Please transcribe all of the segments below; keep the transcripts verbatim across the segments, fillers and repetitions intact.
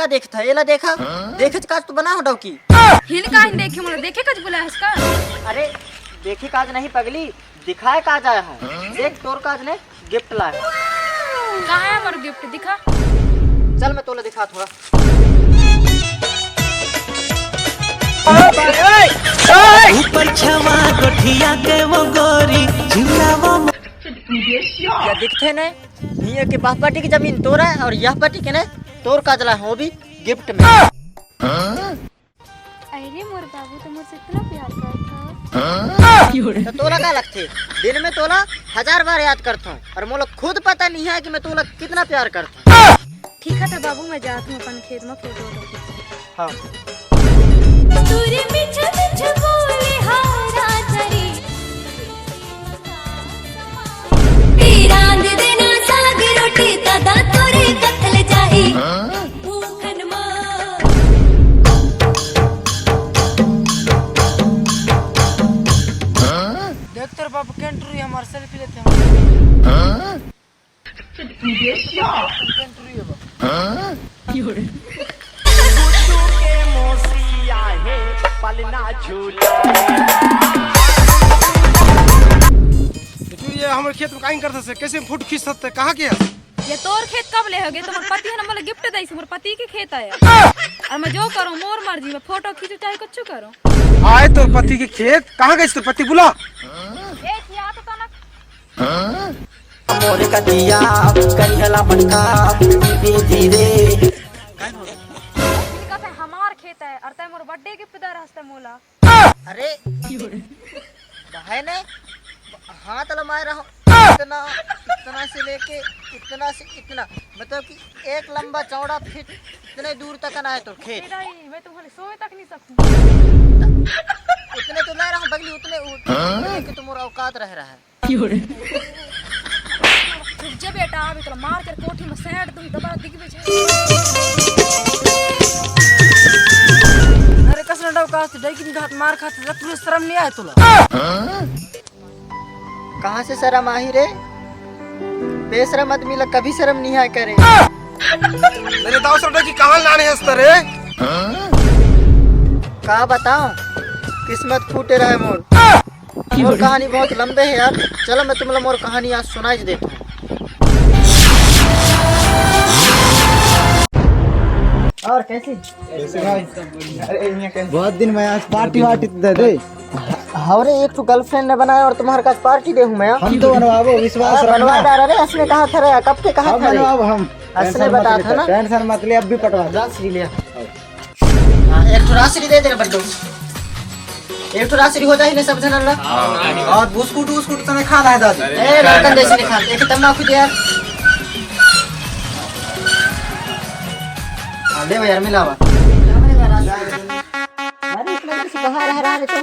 देखत है, एला देखा, देखे काज तो बना हो डौकी। हिन काज देखे, मोला देखे काज बुलाय हस का? अरे, देखे काज नहीं पगली, दिखाए काज आय हंव। देख तोर काज ने गिफ्ट लाय हंव। कहाँ है मोर गिफ्ट? दिखा। चल मैं तोला दिखा थोड़ा। ऊपर छवा गोठिया के वो गोरी झिमला वो। या दिखथे ने, ये के बाप पार्टी की जमीन तोर है और यह पार्टी के ने तोर काज लाय हंव वो भी गिफ्ट में। अरे मोर बाबू तो मोर से इतना प्यार करत हस। तो तोला का लगथे, दिन में तोला हजार बार याद करत हंव और मोला खुद पता नहीं है कि मैं तोला कितना प्यार करत हंव। ठीक है तो बाबू, मैं जात हंव अपन खेत में फोटो वोटो खींचे। हाँ। तोरे मीठा मीठा बोले हारा धरी। रांध देना साग रोटी दादा तोरे कथल जाई। भूखन मार। देख तोर बाप के एंट्री, हमार सेल्फी लेथे हमार। गुड्डू के मौसी आहे, पलना झूला। तू ये हमर खेत में काई करत हस? कैसे फोटो खींचत हस? कहाँ के हस? ये तोर खेत कब ले होगे? तुम्हार पति है ना, मोला गिफ्ट दईस, मोर पति के खेत आय। और मैं जो करूँ, मोर मर्जी, मैं फोटो खींचू चाहे कुछ करूँ। आय तोर पति के खेत, कहाँ गईस तोर पति? बुला। ए, खिया तो तनक। मोर कतिया करिहला बड़का धीरे धीरे। इनका से हमार खेत है और तय मोर बर्थडे गिफ्ट दे रहस तय मोला। अरे, बहने, हाथ लमाए रहो। इतना, इतना से लेके इतना से इतना, मतलब कि एक लंबा चौड़ा फीट इतने दूर तक ना है तो खेत। तेरा ही, मैं तुम्हारे सोए तक नहीं सकूं। उतने तो ना रहो बगली, उतने, उतने कि तुम्हारा औकात रह रहा है। रुक जा बेटा, अभी तोला मार कर कोठी में सैंट दूं, दोबारा दिख भी जाए। अरे कस ना डौका, डैकिन घात मार खात, तुझे शर्म नहीं आए तोला? कहाँ से शर्म आही रे? बेशरम आदमी ला कभी शर्म नहीं आए करे। अरे दाऊ सर डैकी कहाँ लाने हंसता रे? का बताओ, किस्मत फूटे रहे मोर। मोर कहानी बहुत लंबे है यार। चलो मैं तुमला मोर कहानी आज सुनाई देता हूँ। और कैसी? कैसे भाई? अरे, ये कैसे? बहुत दिन में आज पार्टी वार्टी तो दे दे। हमारे एक तो गर्लफ्रेंड ने बनाया और तुम्हारे पास पार्टी दे हूँ मैं। हम तो बनवाबो, विश्वास हाँ, रखना। बनवा डाला रे, असने कहा था रे, कब के कहा हम था रे? बनवाबो हम। असने टेंशन मत बता ले, था ना? टेंशन मत ले, अब भी पटवा दे। राशि लिया। हाँ, एक ठो राशि दे दे बड्डो। एक ठो राशि हो जाही ने सब झन ला। और बिस्कुट उस्कुट तने खा रहा है दादी। ए, लड़कन जैसे नहीं खाते। एक तम्बाकू दे यार। हाँ, ले यार, मिलावा। अरे, इतना देर से बाहर रह रहा है तो?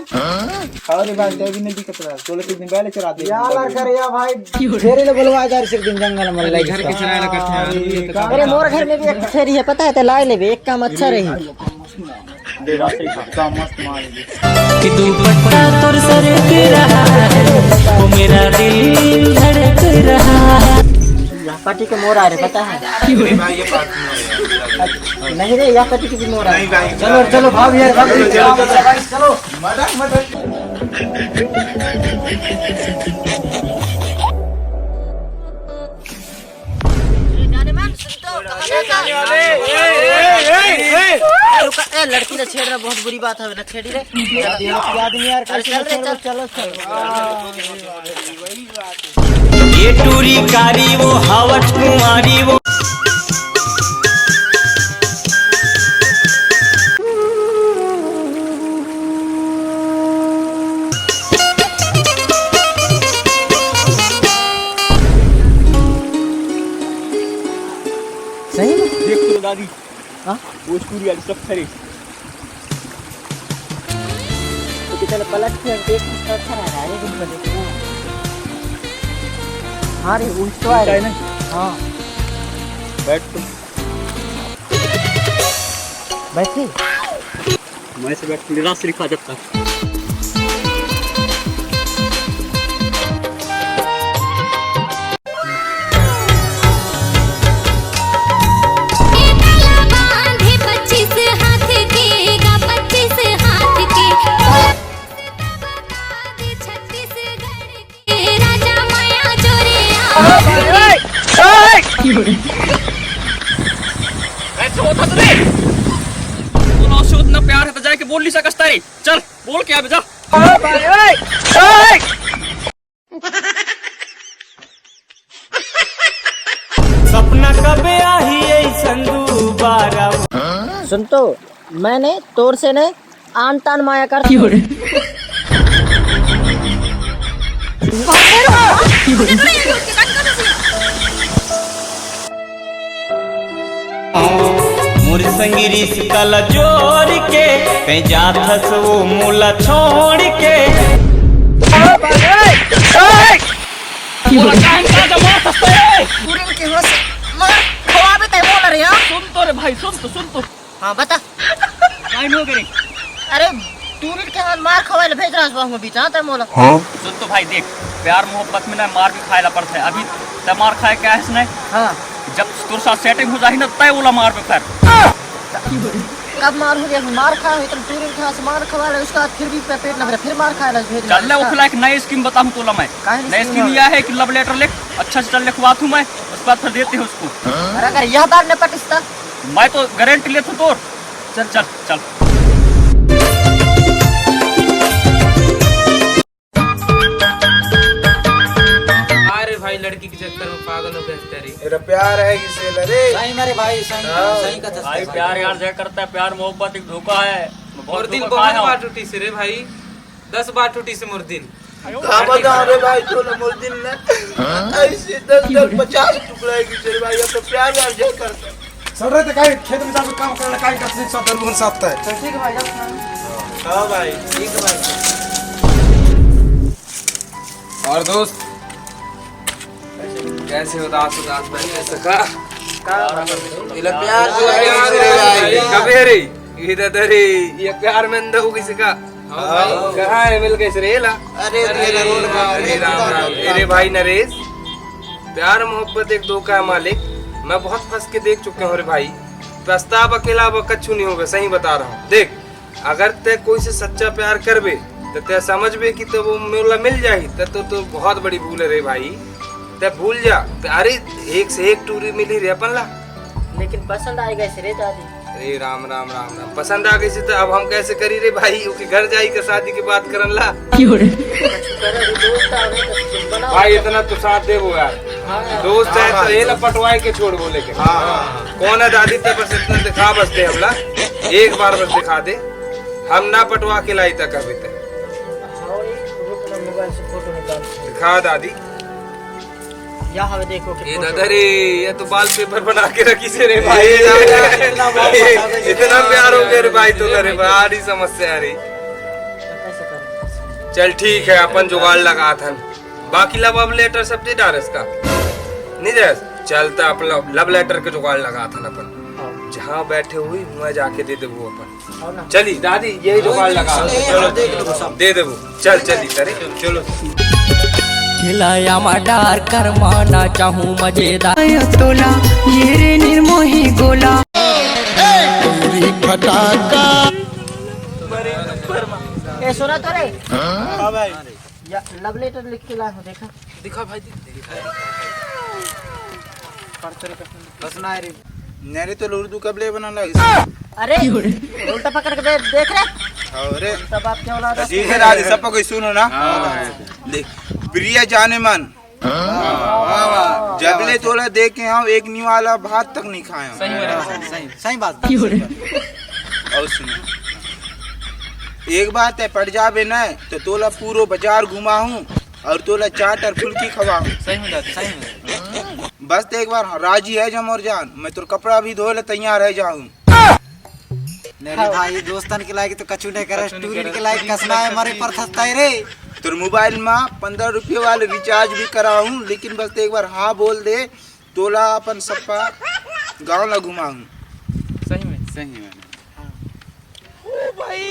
अरे भाई, तेरी नहीं दिक्कत रहा। चलो, कितने पहले चला दे। यार, कर या भाई। फेरी ले बोलवा जा, सिर्फ दिन जंगल में अरे, लगे घर के इसका। चलाए ला करते हैं। अरे, मोर घर में भी एक फेरी है, पता है, ते लाए लेबे, एक काम अच्छा रही। कि दुपट्टा तोर सरक रहा है, वो मेरा दिल धड़क रहा है। यह पार्टी के मोर आ रहे, पता है? नहीं रे, यह पार्टी के भी मोर आ रहे। चलो, चलो, भाग यार, भाग। चलो। ए, जाने मन, सुन तो, कहाँ ये जाने वाले, ए, ए, ए, ए। ए, रुका, ए, लड़की ने छेड़ रहा, बहुत बुरी बात है ना, छेड़ी रे। आदमी यार, अरे, चल रे, चल। चलो, चलो। ये टूरी कारी वो हावट कुमारी वो। सही में? देख तो दादी। हाँ? वो स्टूरी वाली सब खड़े। तो कितना पलट के हम देख सकते हैं, अरे, तुम बने। हाँ रे, वो तो आ रहा है ना? हाँ। बैठ तो। बैठी। मैं से बैठ के रास लिखा जब तक। ऐसे होता तो नहीं। बोला, उससे उतना प्यार है तो जाके बोल नहीं सकता रे। चल, बोल के आबे, जा। सपना कबे आही ऐसन दुबारा। सुन तो, मैंने तोर से ने आन तान माया कर। मोर संगी रिश्ता ला जोड़ के, तैं जात हस वो मोला छोड़ के। मोला काहे का जमा सस्ता है? टूरी के होश मार खवाबे तैं मोला रे, हाँ? सुन तो रे भाई, सुन तो, सुन तो। हाँ, बता। काहे नो करे? अरे, टूरी के हाथ मार खवाए ले भेज रहा हूँ बीच, हाँ, तैं मोला। सुन तो भाई, देख, प्यार मोहब्बत में ना मार भी खाए ला पड़ता है। अभी तैं मार खाए क्या है इसने? हाँ। जब तोर साथ सेटिंग हो जाही ना, तय ओला मार पे फिर। कब मार हो जाए? मार खाए हो, तुम टूरी के हाथ से मार खवा ले, उसके बाद फिर भी पे-, पेट न भरे, फिर मार खाए ला भेज रहा चल ले, हूँ। उखला एक नई स्कीम बताऊँ तोला मैं। काहे नहीं नई स्कीम स्कीम है? यह है कि लव लेटर लिख, अच्छा से चल लिखवा तू मैं, उसके बाद फिर देते हैं उसको। और अगर यह बार न पटिस्ता? मैं तो गारंटी लेता हूँ तोर। चल, चल, चल। अरे भाई, लड़की के चक्कर में पागल हो गए तेरी। मेरा प्यार है किसे लड़े? सही मेरे भाई, सही, हाँ। सही कथा भाई, सही। प्यार यार जय करता है, प्यार मोहब्बत एक धोखा है। मैं बहुत मोर दिन धोखा बहुत खाया हूँ। बार टूटी से रे भाई, दस बार टूटी से मोर दिन। का बताओ रे भाई, तो ना मोर दिन ना ऐसे दस दस पचास टुकड़ा है किसे रे भाई, अब तो प्यार यार जय करता है। सर रे, ते काहे खेत में जाके काम करला, काहे करते सब दरुवन साथ है? चल ठीक है भाई, जाओ। हाँ भाई, ठीक है भाई। और दोस्त, कैसे उदास उदास बैठे सका? ये लो प्यार जो है, प्यार रे भाई। कबे रे? ये दादा रे, ये प्यार में अंधा हो किसी का? हाँ। कहाँ है मिल के इसरे ला? अरे, अरे, तेरा रोड का, अरे, राम, राम। अरे भाई नरेश, प्यार मोहब्बत एक धोखा है मालिक। मैं बहुत फंस के देख चुका हूँ रे भाई। पछतावा के अलावा कछु नहीं होगा, सही बता रहा हूँ। देख, अगर तै कोई से सच्चा प्यार करबे, तो तै समझबे कि तो वो मोला मिल जाही, तो, तो, तो बहुत बड़ी भूल है रे भाई। तै भूल जा। अरे, एक से एक टूरी मिली रे अपन ला। लेकिन पसंद आए गए से रे दादी। अरे राम, राम, राम, राम। पसंद आ गई से तो अब हम कैसे करी रे भाई? ओके घर जाई के शादी के बात करन ला। करे रे दोस्त, आ रहे तो बनाओ। भाई, इतना तो साथ देबो यार। हाँ। दोस्त है तो ये ला पटवाई के छोड़ बोले के। हाँ। कौन है दादी? ते बस इतना दिखा बस दे हमला। एक बार बस दिखा दे। हम ना पटवा के लाई तक अभी तक। हाँ, ये रुक ना, मोबाइल से फोटो निकाल। दिखा दादी। या हवे देखो के ये फोटो। दादा रे, ये तो वॉलपेपर बना के रखी से रे भाई। ये दादा, इतना प्यार हो गया रे भाई, तो रे भाई, बड़ी समस्या आ रही। तो कैसे करें? चल ठीक है, अपन जुगाड़ लगा था। बाकी लव लेटर सब दे डाल इसका। नहीं दे, चलता अपन लव लेटर के जुगाड़ लगा था अपन। हाँ। जहाँ बैठे हुई, वहाँ जाके दे दे वो अपन। चली दादी, यही जुगाड़ लगा। चलो, दे देबो। चल, चली, करे। चलो। खिलाया मर्डर करवाना चाहूँ मजेदार। तोला ये रे निर्मोही गोला। ए, सुना तो रे। हाँ भाई। या लव लेटर लिख के लाए हो, देखा। दिखा भाई, दिखा। पढ़ते रहे। बस ना रे। नहीं रे, तो उर्दू कब ले बना लगी? अरे, उल्टा पकड़ के दे-, देख रे। अरे। उल्टा बात क्या वाला? ठीक है दादी, सब कोई सुनो ना। हाँ। देख, प्रिय जाने मन। वाह, वाह। जब ले तोला देखे हूँ, एक निवाला भात तक नहीं खाया हूँ। सही में, सही, सही बात। और सुनो, एक बात है, पड़ जाबे ना तो तोला पूरो बाजार घुमाहूँ और तोला चाट और फुल्की खवाहूँ। सही में दादी, सही में। बस तो एक बार राजी है जा मोर जान, मैं तोर कपड़ा भी धोए ले तैयार है जाऊँ। नहीं रे भाई, दोस्तन के लायक तो कछु नहीं करे, कछु नहीं टूरिन करे, के लायक टूरिन के कसना है, लायक मरे कछु पर थसता है रे। तोर मोबाइल में पंद्रह रुपये वाले रिचार्ज भी कराहूँ, लेकिन बस तो एक बार हाँ बोल दे, तोला अपन सप्पा गाँव ला घुमाऊँ। सही में? सही में। ओ भाई,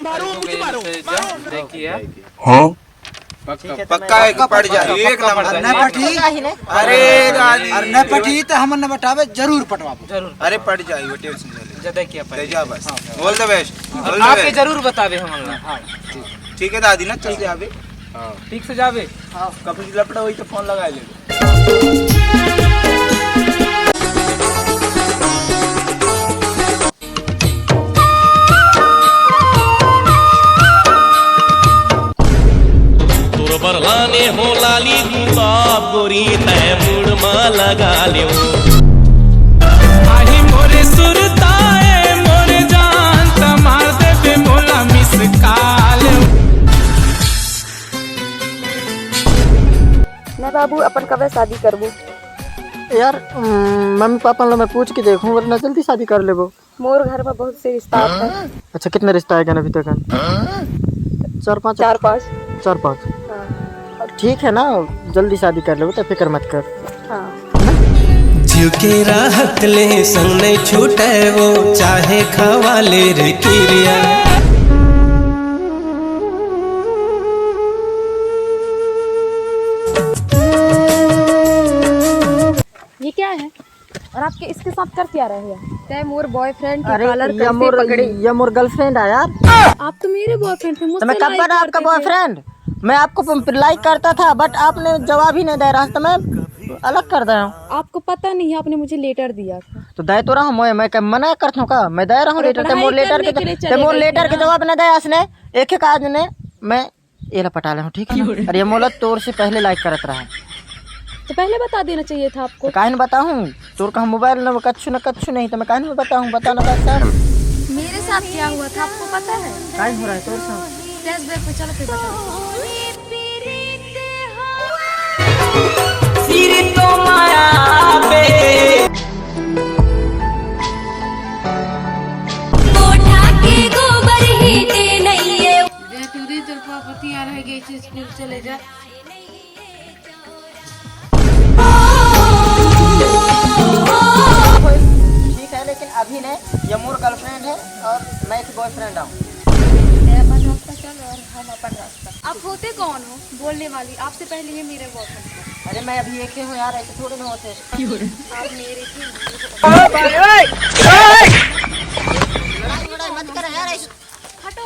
मारो, मुझे मारो, मारो। देखिए। हाँ? पक्का, ठीक है, तो पक्का मैं है कि पक्का, पड़ जाए, पक्का, एक पक्का नंबर। पड़ जाए। अरे दादी। अरे न पटी तो हम न बटावे, जरूर पटवाबो। जरूर। अरे पड़ जाए, वो टेंशन ले। जदे किया पड़ ले जा बस। हाँ। All the best। हाँ। All the best। आपके जरूर बतावे हम लोग। हाँ, ठीक। ठीक है दादी ना, चल से आवे। हाँ। ठीक से जावे। हाँ। कभी लपड़ा हुई तो फोन लगा ले। लाने हो लाली गुलाब गोरी, तै मुड़ मा लगा ले। आही मोरे सुरताए मोरे जान, त मार देबे मोला मिस कॉल। ना बाबू, अपन कबे शादी करबू? यार, उम, मम्मी पापा ला मैं पूछ के देखूं, वरना जल्दी शादी कर लेबो। मोर घर में बहुत से रिश्ता आता है। अच्छा, कितने रिश्ता आए गए अभी तक? चार पांच? चार पांच। चार पांच। हाँ। ठीक है ना, जल्दी शादी कर लेबो, तो फिक्र मत कर। हाँ। जीव के राहत ले संग नहीं छूटे वो, चाहे खवा ले रे किरिया। ये क्या है? और आपके इसके साथ कर क्या रहे हैं? तय मोर बॉयफ्रेंड के अरे, कॉलर ये कैसे मोर, पकड़े? ये मोर गर्लफ्रेंड है यार। आप तो मेरे बॉयफ्रेंड थे, तो मुझसे मैं कब लाइक बना आपका करते थे। बॉयफ्रेंड? मैं आपको प-, लाइक करता था, बट आपने जवाब ही नहीं दे रहा, तो मैं अलग कर दे रहा हूँ। आपको पता नहीं है, आपने मुझे लेटर दिया था। तो दे तो रहा हूँ मैं, मैं क्या मना करता हूँ का? मैं दे रहा हूँ और लेटर, ते पढ़ाई मोर लेटर करने के के लिए ज-, ते चले मोर गए थे लेटर के ना। जवाब नहीं दे असने, एक एक आज ने मैं एला पटा ले हूँ, ठीक है? अरे ये मोला तोर से पहले लाइक करत रहा। तो पहले बता देना चाहिए था आपको। तो काहे न बताऊँ? तोर का मोबाइल न कच्छु न कच्छु नहीं, तो मैं काहे न बताऊँ? बता ना बस सर। मेरे साथ क्या हुआ था आपको पता है? काहे हो रहा है तोर साथ? फ्लैशबैक पे चलो फिर बताओ। सिर तो माया बे। कोठा के गोबर ही दे नहीं है। जय तू रे, तेरे पापा तैयार है, गई थी स्कूल, चले जा। ठीक है, लेकिन अभी ने ये मोर गर्लफ्रेंड है और मैं इसकी बॉयफ्रेंड हूँ। मैं अपन रास्ता चल और हम अपन रास्ता। आप होते कौन हो बोलने वाली? आपसे पहले ये मेरे बॉयफ्रेंड थे। अरे मैं अभी एक ही हूँ यार, ऐसे थोड़े ना होते। आप मेरे थे। लड़ाई वड़ाई मत कर यार, ऐसे हटो।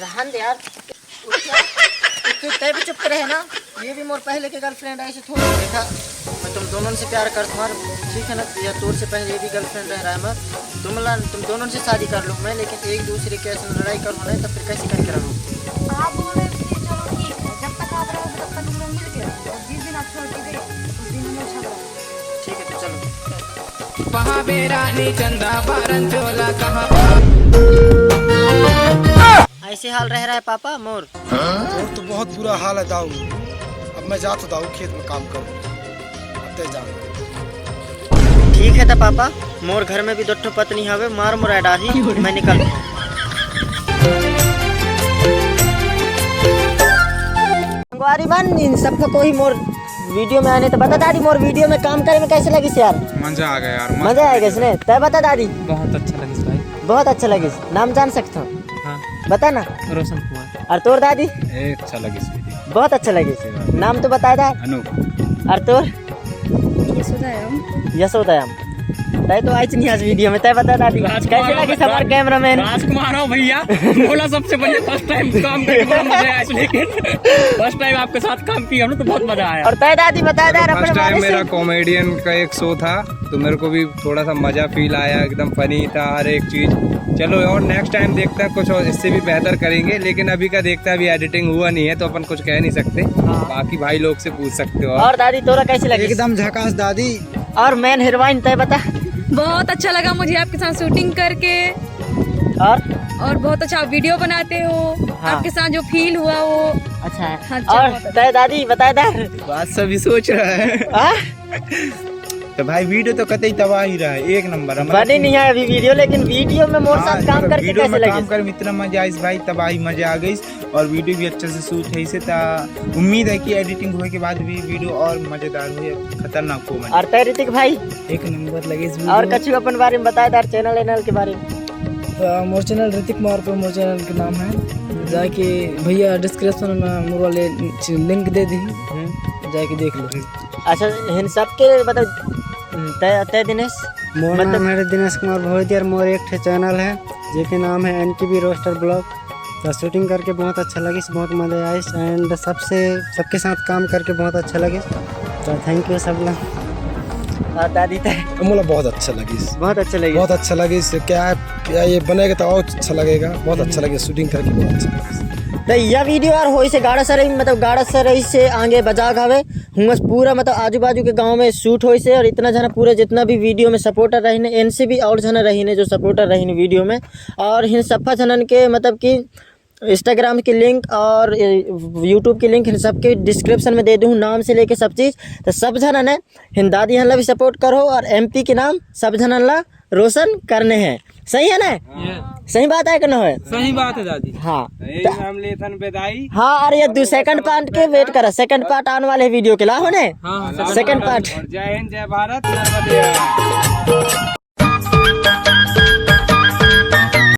रहन दे यार। तू तय भी चुप रहे ना, ये भी मोर पहले के गर्लफ्रेंड है, ऐसे थोड़ी देखा। मैं तुम दोनों से प्यार कर तुम्हार, ठीक है ना? या तोर से पहले ये भी गर्लफ्रेंड रह रहा है, मैं तुम ला, तुम दोनों से शादी कर लूँ मैं, लेकिन एक दूसरे के ऐसे लड़ाई करूँ ना, तो फिर कैसे करके रहूँ? आप बोल रहे थे, चलो ठीक है, जब तक आप रहोगे तब तक हम लोग मिल के रहेंगे, और जिस दिन आप छोड़ के गए उस दिन हम लोग झगड़ा। ठीक है, तो चलो। पहाबे रानी चंदा बारन चोला कहाँ? ऐसे हाल रह रहा है पापा मोर। मोर तो बहुत बुरा हाल है दाऊ। अब मैं जात हूँ दाऊ, खेत में काम करूँ। अब तय जा। ठीक है त पापा, मोर घर में भी दो ठो पत्नी हवे, मार मोर डाही, मैं निकल। संगवारी मन, इन सबको कोई मोर वीडियो में आने तो बता दादी, मोर वीडियो में काम करे में कैसे लगिस यार? मजा आ गया यार, मस्त मजा आ गया वीडियो। इसने, तय बता दादी। बहुत अच्छा लगिस भाई। बहुत अच्छा लगिस। नाम जान सकता हूँ? हाँ। बता ना। रोशन कुमार। और तोर दादी? ए, अच्छा लगिस वीडियो। बहुत अच्छा लगिस। सही बात। नाम तो बता दा। अनूप। और तोर? यशोदायाम। यशोदायाम। तय तो आइच नहीं आज वीडियो में, तय बता दादी। राजकुमार कैसे लगिस हमार राज-, कैमरामैन? राजकुमार हो भैया, बोला सबसे बढ़िया फर्स्ट टाइम काम करके बड़ा मजा आया, लेकिन फर्स्ट टाइम आपके साथ काम किया हमने तो बहुत मजा आया। और तय दादी बता दा, तो अपने फर्स्ट टाइम बारे से। मेरा कॉमेडियन का एक शो था, तो मेरे को भी थोड़ा सा मजा फील आया, एकदम फनी था हर एक चीज। चलो और नेक्स्ट टाइम देखते हैं, कुछ और इससे भी बेहतर करेंगे, लेकिन अभी का देखते हैं, अभी एडिटिंग हुआ नहीं है तो अपन कुछ कह नहीं सकते। हाँ। बाकी भाई लोग से पूछ सकते हो। और दादी तोरा कैसे लगे? एकदम झकास दादी। और मेन हीरोइन तय बता। बहुत अच्छा लगा मुझे आपके साथ शूटिंग करके। और? और बहुत अच्छा वीडियो बनाते हो। हाँ। आपके साथ जो फील हुआ वो अच्छा है। हाँ, अच्छा और बहुत अच्छा। तय दादी बताए दा। बात सभी सोच रहा है। हाँ? तो भाई वीडियो तो कतई तबाही रहा है, एक नंबर। बनी नहीं है अभी वीडियो, लेकिन वीडियो में मोर साथ काम करके वीडियो कैसे में लगे? काम कर में इतना मजा आइस भाई, तबाही मजा आ गई। और वीडियो भी अच्छा से शूट है इसे ता। उम्मीद है कि एडिटिंग होए के बाद भी वीडियो और मजेदार हो, खतरनाक हो। और तय ऋतिक भाई? एक नंबर लगे इस वीडियो और में। कछु अपन बारे में बताए दार, चैनल वैनल के बारे में। तो मोर चैनल ऋतिक कुमार पे मोर चैनल के नाम है, जाके भैया डिस्क्रिप्शन में मोर वाले लिंक दे दी, जाके देख लो। अच्छा, इन सब के मतलब तय, तय दिनेश? मोर मतलब नाम है दिनेश कुमार भोजदिया और मोर एक ठे चैनल है जेके नाम है एन के बी रोस्टर ब्लॉग। तो शूटिंग करके बहुत अच्छा लगिस, बहुत मजा आइस and सबसे, सबके साथ काम करके बहुत अच्छा लगिस। तो थैंक यू सब ला। और दादी तैं? मोला बहुत अच्छा लगिस। बहुत अच्छा लगे। बहुत अच्छा लगिस। क्या है, क्या ये बनेगा तो और अच्छा लगेगा। बहुत अच्छा लगे, शूटिंग करके बहुत अच्छा लगिस। तो यह वीडियो यार होइसे गाड़ासरई, मतलब गाड़ासरई से आगे बजाग हवे हुआ पूरा, मतलब आजू बाजू के गांव में शूट होइसे। और इतना जना पूरा जितना भी वीडियो में सपोर्टर रहिने, एनसीबी और जना रहिने जो सपोर्टर रहिने वीडियो में। और हिन सफा जनन के मतलब कि इंस्टाग्राम की लिंक और यूट्यूब की लिंक हिन सबके डिस्क्रिप्शन में दे दूँ, नाम से लेके सब चीज़। तो सब जनन है हिन दादी हन ला भी सपोर्ट करो और एमपी के नाम सब जनन ला रोशन करने हैं। सही है ना? सही बात है कि ना है? सही बात है दादी। हाँ। यही नाम लेथन बेदाई। हाँ, अरे ये दो सेकंड पार्ट के वेट करा, सेकंड पार्ट आने वाले वीडियो के ला हो ने। हाँ, हाँ, सेकंड पार्ट। और जय हिंद, जय भारत, नर्मदे।